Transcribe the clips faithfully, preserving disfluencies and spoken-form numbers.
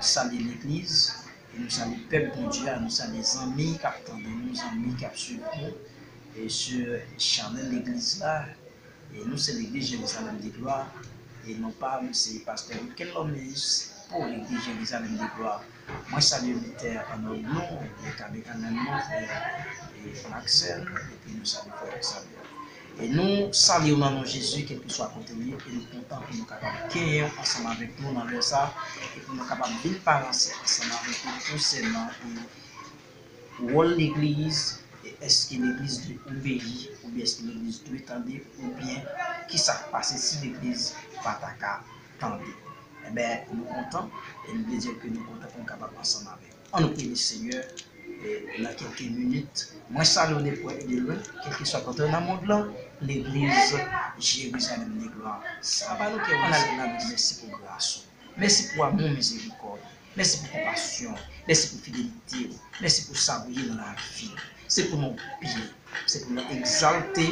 Salye legliz, e nou salye pèp Bondye a, nou salye zanmi k ap tande nou, zanmi k ap swiv nou, e sou chanèl legliz la. E nou se legliz Jerizalèm de Glwa, e non pa m se pastè Michael Lomeus pou legliz Jerizalèm de Glwa. Mwen salye lutè an nòg nou, e kabekan nan nou, frè e Maxel, epi nou salye frè Xavier. E nou salye w nan non Jezi, kèlkeswa kote w ye, e nou kontan pou nou kapab genyen w ansanm avèk nou nan lè sa, e pou nou kapab vin balanse ansanm avèk ou konsènan e wòl legliz, e èske legliz dwe obeyi, oubyen èske legliz dwe tande, oubyen kisa k pase si legliz pa ta ka tande. Enben, nou kontan, e nou vle di ke nou kontan pou nou kapab ansanm avèk. Ann nou priye Senyè, e nan kèlke minit. Mwen salye w de prè e de lwen, kèlkeswa kote w nan mond lan, legliz Jerizalèm de Glwa. Sa ba nou kè w, ann al di mèsi pou gras ou. Mèsi pou amou, mizerikòd. Mèsi pou konpasyon. Mèsi pou fidelite w. Mèsi pou sa w ye nan lavi. Se pou non w beni. Se pou non w egzalte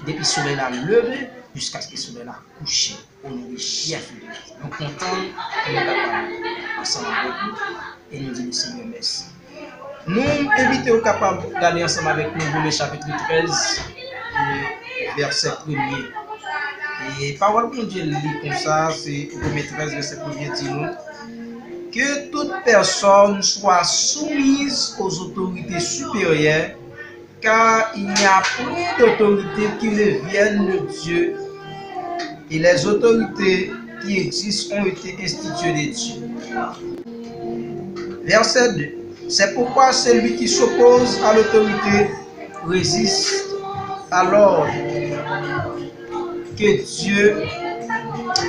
depi solèy la leve jiskaske solèy la kouche. O non de Jezi Kris. Nou kontan pou nou kapab ansanm avèk ou e nou di nou Senyè mèsi. Nou envite w kapab gade ansanm avèk nou Women chapit trèz, e vèsè premye. E pawòl Bondye li konsa, se Women trèz, vèsè premye di nou, Que toute personne soit soumise aux autorités supérieures, car il n'y a point d'autorité qui ne vienne de Dieu, et les autorités qui existent ont été instituées de Dieu. Verset deux. C'est pourquoi celui qui s'oppose à l'autorité résiste à l'ordre que Dieu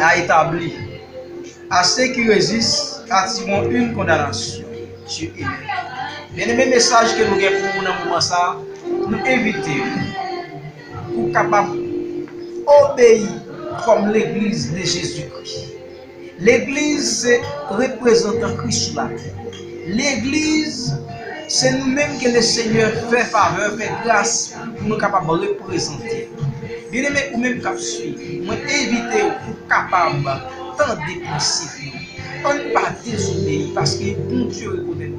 a établi. À ceux qui résistent attireront une condamnation. Dieu est. Byeneme, mesaj ke nou gen pou ou nan moman sa, nou envite w pou w kapab obeyi kòm legliz de Jezikri. Legliz se reprezantan Kris sou latè. Legliz se nou menm ke Lesenyè fè favè, fè gras pou nou kapab reprezante. Byeneme, ou menm k ap swiv, mwen envite w pou w kapab tande prensip yo. Ann pa dezobeyi, paske Bondye rekonèt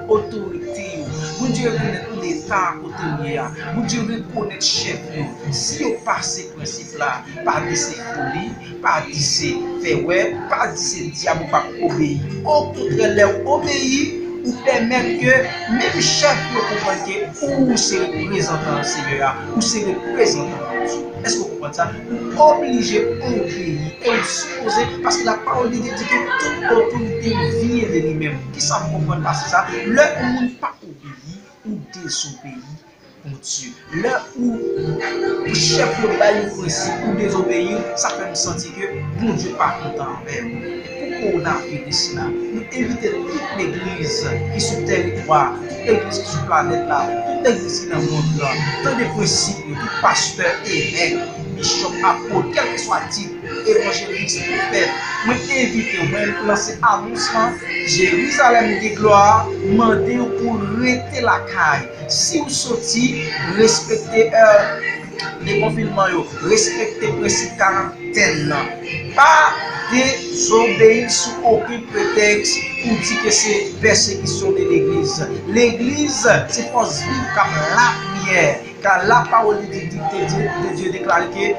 otorite yo. Bondye rekonèt leta kote w ye a. Bondye rekonèt chèf yo. Si yo pase prensip la, pa di se foli, pa di se fè wè, pa di se dyab ou p ap obeyi. Okontrè, lè w obeyi, ou pèmèt ke menm chèf yo konprann ke ou se reprezantan Senyè a, ou se reprezantan Bondye. Èske w konprann sa? Ou oblije obeyi e ou sipoze, paske lapawòl de Dye di ke tout otorite vyen de li menm. Kisa w konprann pase sa? Lè yon moun pa obeyi, ou dezobeyi Bondye. Lè ou, ou chèf yo bay yon prensip, ou dezobeyi, sa fè m santi ke Bondye pa kontan avè m. E pou kowonaviris la, nou envite tout legliz ki sou tèritwa, tout legliz ki sou planèt la, tout legliz ki nan mond lan, tande prensip yo, tout pastè, evèk, bichòp, apot, kèlkeswa tit, evanjelis, pwofèt, mwen envite w, mwen lanse anons lan, Jerizalèm de Glwa mande w pou w rete lakay. Si w soti, respekte è de konfinman yo, respekte prensip karantèn nan. Pa dezobeyi sou okenn pretèks pou di ke se pèsekisyon de legliz. Legliz se fòs viv k ap lapriyè. Car la parole de Dieu, de Dieu, de Dieu déclare que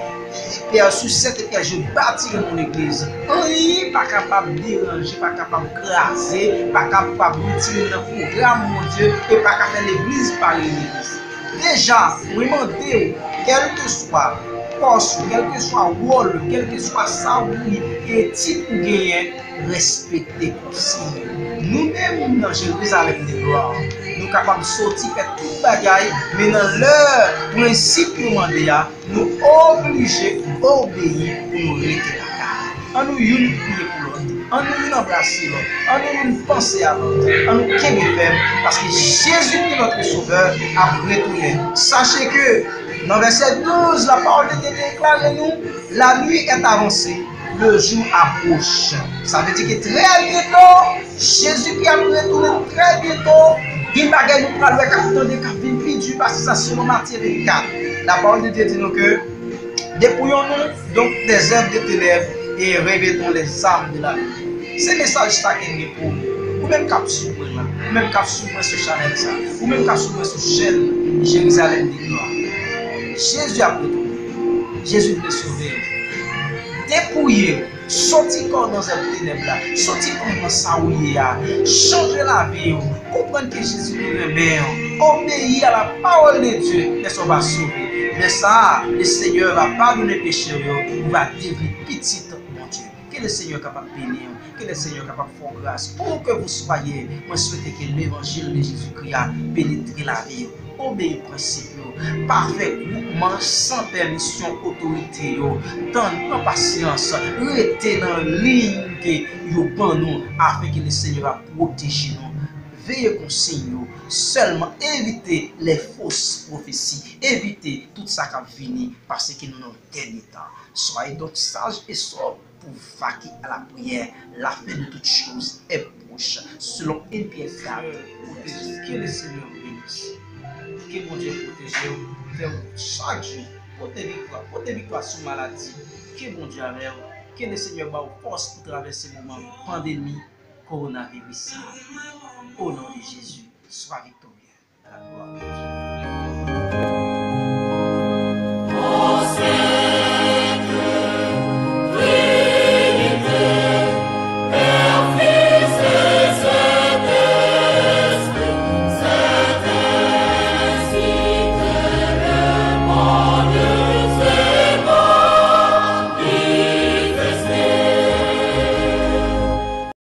Pierre, sur cette pierre, je bâtirai mon église. Anyen pa kapab deranje, pa kapab kraze, pa kapab retire nan pwogram Bondye e pa ka fè legliz pa legliz. Deja, mwen mande w, kèlkeswa pòs ou, kèlkeswa wòl ou, kèlkeswa sa ou ye, e tit ou genyen, respekte konsiy yo. Nou menm nan Jerizalèm de Glwa, nou kapab soti fè tout bagay, men nan lè prensip yo mande a, nou oblije obeyi pou nou rete lakay. An nou youn priye pou lòt. An nou youn anbrase lòt. An nou youn panse a lòt. An nou kenbe fèm, paske Jezi ki notre Sovè ap retounen. Sache ke nan vèsè douz, la parole de Dieu deklare nou, la nuit est avancée, le jour approche. Sa vle di ke trè byento, Jezikri ap retounen trè byento. Gen bagay nou pral wè k ap tande k ap vin pi di pase sa selon Matye vennkat. La parole de Dieu di nou ke dépouillons-nous donc des œuvres des ténèbres et revêtons les armes de la lumière. Se mesaj sa ke m gen pou nou. Ou menm k ap swiv mwen la, ou menm k ap swiv mwen sou chanèl sa, ou menm k ap swiv mwen sou chèn Jerizalèm de Glwa, Jezi ap retounen. Jezi vle sove w. Depouye w. Soti kò w nan zèv tenèb la. Soti kò w nan sa ou ye a. Chanje lavi w. Konprann ke Jezi renmen w. Obeyi a la pawòl de Dye, lè sa w va sove. Lè sa a, le Senyè va padone peche w yo, ou va devni pitit Bondye. Ke le Senyè kapab beni w. Ke le Senyè kapab fè w gras. Où que vous soyez, mwen swete ke levanjil de Jezikri a penetre lavi w. Obeyi prensip yo. Pa fè gwoupman san pèmisyon otorite yo. Tann, pran pasyans. Rete nan liy ke yo ban nou, afin ke le Senyè va pwoteje nou. Veye konsiy yo. Sèlman evite les fausses prophéties. Evite tout sa k ap vini, paske nou nan dènye tan. Soyez donc sages et sobres pour vaquer à la prière. La fin de toutes choses est proche, selon un Pierre quatre. Ke le Senyè benisse. Ke Bondye pwoteje w, fè w chak jou pote viktwa, pote viktwa sou maladi. Ke Bondye avè w. Ke le Senyè ba w fòs pou travèse moman pandemi kowonaviris sa. Au nom de Jésus, sois victorieux. À la gloire de Dieu.